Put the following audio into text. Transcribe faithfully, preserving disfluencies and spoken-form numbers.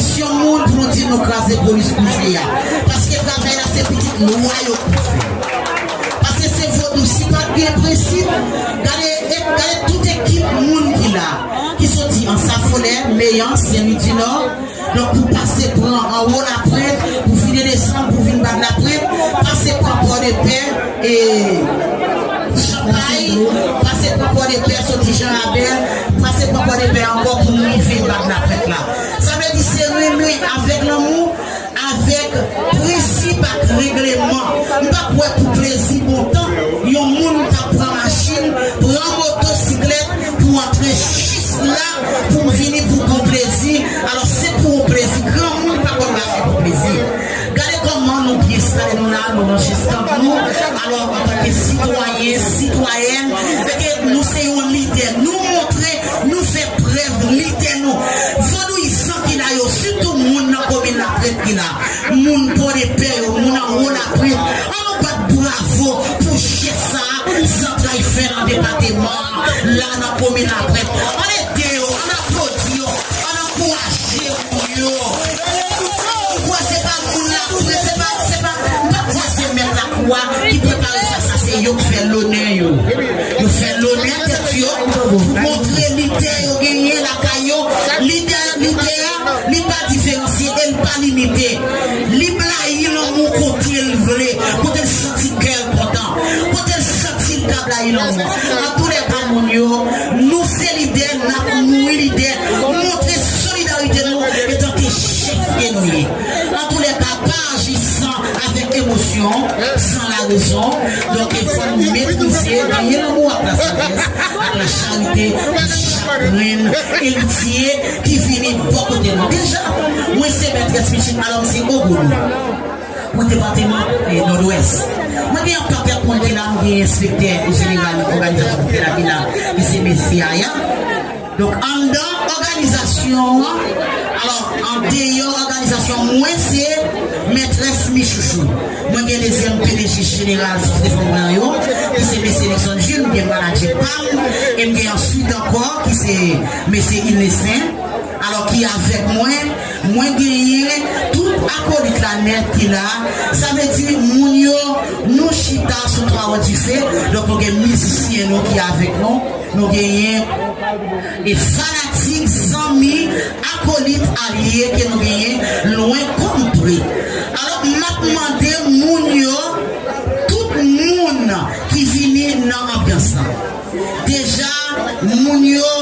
Yon moun pou nou di nou kraze polis kounye a. Paske travay la se pitit lwa yo pou fè. Paske se vodou, si pa t gen prensip, gade, e, gade tout ekip moun ki la, ki soti an Safolè, Meyan, Senlwidinò. Donk pou pase pran anwo Laprent, pou vin desann, pou vin Badlaprent, pase pran Pòdepè, e, Champay, pase pran Pòdepè, soti Jan Rabèl, pase pran Pòdepè ankò pou nou rive Badlaprent la. Sa vle di se renmen avèk lanmou, avèk prensip ak regleman. M p ap wè pou plezi bontan yon moun k ap pran machin, pran motosiklèt pou antre jis la pou m vini pou pran plezi. Alò se pou yon plezi. Granmoun pa konn mache pou plezi. Gade kòman nou byen enstale nou la, nou ranje stand nou. Alò, antanke sitwayen, sitwayèn, se ke nou se yon lidè. Nou montre, nou fè prèv lidè nou. Vodouyizan ki la yo, sitou moun nan komin Laprent ki la, moun Pòdepè yo, moun anwo Laprent, an nou bat bravo pou jès sa a, Zantray fè nan depatèman an, la nan komin Laprent. An ede yo, an aplodi yo, an ankouraje yo. Ou kwè se pa moun Laprent, se pa, se pa, m pa kwè se mèt lakou a ki prepare sa, sa se yo k fè lonè yo. Yo fè lonè tèt yo pou montre lidè yo genyen lakay yo. Lidè, lidè a, li pa diferansye e li pa limite. Li blayi lanmou kote l vle, kote l santi kè l kontan, kote l santi l ka blayi lanmou. Antoulèka, moun yo, nou se lidè, n ap mouri lidè. Montre solidarite nou etanke chèf ke nou ye. Antoulèka, pa aji san, avèk emosyon, san larezon. Donk, fò nou metrize, genyen lanmou ak lasajès, ak lacharite pou chak grenn eritye ki vini bò kote nou. Deja, mwen se mètrès pitit, alò m se Ogou pou depatèman, eh, Nòdwès. Mwen gen yon pakèt moun ki la, m gen enspektè jeneral òganizasyon ki la, ki la, ki se mesye Aya. Donk, anndan òganizasyon an, alò, andeyò òganizasyon, mwen se mètrès Michouchou. Mwen gen dezyèm P D G jeneral Sòs de Fanm Blan yo, ki se mesye Nixon Jules, m gen manadjè pa m, e m gen answit ankò, ki se mesye Inesen, alò, ki avèk mwen. Mwen genyen tout akolit la nèt ki la, sa vle di moun yo, nou chita sou twa wòt dife, donk nou gen mizisyen nou ki avèk nou. Nou genyen e fanatik, zanmi, akolit, alye ke nou genyen lwen kòm pre. Alò, m ap mande moun yo, tout moun ki vini nan anbyans lan. Deja, moun yo